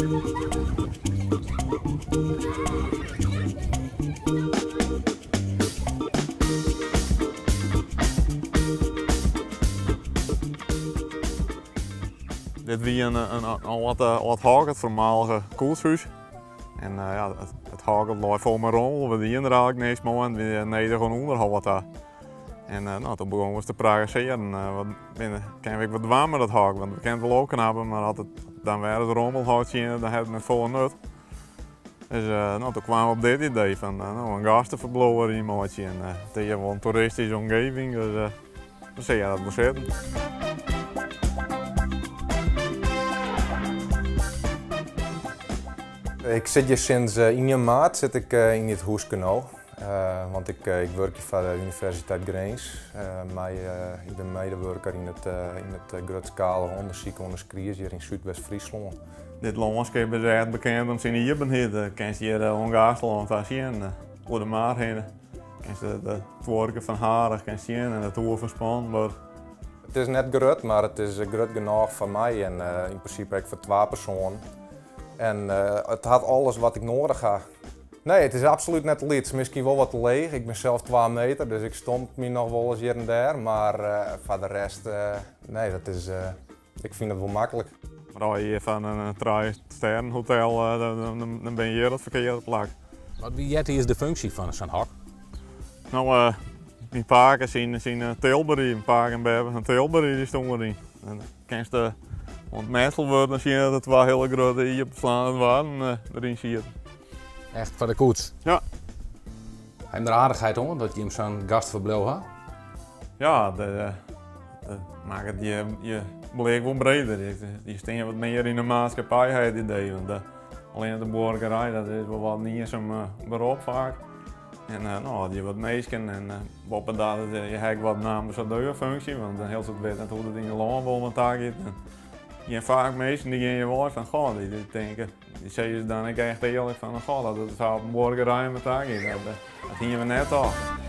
Dit wie in âld âld hok, it foarmalige koetshús. En ja, it hok lei fol mei rommel, we dienen der eigentlik niks mei en it wie nedich oan ûnderhâld ta. En no, toen begûnen we ris te prakkesearjen. Wat binne, kinne we ek wat dwaan mei dat hok? Want we kinne it wol opknappe, mar as it dan wer as rommelhok tsjinnet, dan hat it net folle nut. Dus no, toen kwamen we op dit idee fan no, in gastenferbliuw deryn meitsje. En it is hjir wol in toeristyske omgeving, dus we seagen dat wol sitten. Ik sit hjir sinds ien maart sit ik yn dit hûske no. Want ik ik wurkje foar de Universiteit Grins. Mei, ik bin medewurker yn it yn it grutskalige ûndersyk oan de skries hjir yn Súdwest-Fryslân. Dit lânskip is echt bekend om syn iepenheid. Kinst hjir oan Gaasterlân ta sjen, oer de mar hinne. Kinst de tuorke fan Harich kinst sjen en de toer fan Spannenburch. It is net grut, mar it is grut genôch foar my en yn prinsipe ek foar twa persoanen. En it hat alles wat ik noadich ha. Nee, it is absolút net te lyts. Miskien wol wat te leech. Ik bin sels twa meter, dus ik stomp my noch wolris hjir en dêr. Mar foar de rest, nee, dat is, ik fyn it wol maklik. Mar as je hjir fan in trije stjerren hotel, dan bin je hjir op it ferkearde plak. Wat wie eartiids de funksje fan sa'n hok? No, myn pake syn syn tilbury, myn pake en beppe syn tilbury, dy stûn deryn. En kinst oan it metselwurk dan sjen dat der twa hiele grutte iepenslaande doarren deryn sieten. Echt foar de koets? Ja. Ha jim der aardichheid oan dat jim sa'n gastferbliuw ha? Ja, dat makket je, je blik wol breder. Je stean wat mear yn de maatskippij, ha it idee. Want allinne de buorkerij, dat is wol wat in iensum berop faak. En no, as je wat minsken en boppedat je ha ek wat in ambassadeurfunksje, want in hiel soad wit net hoe't it yn je lân wol oan ta giet. En je faak minsken dy gean je wei fan goh, dy tinke, dy sizze dan ek echt earlik fan goh, dat it sa op in buorkerij oan ta giet, dat hiene we net tocht.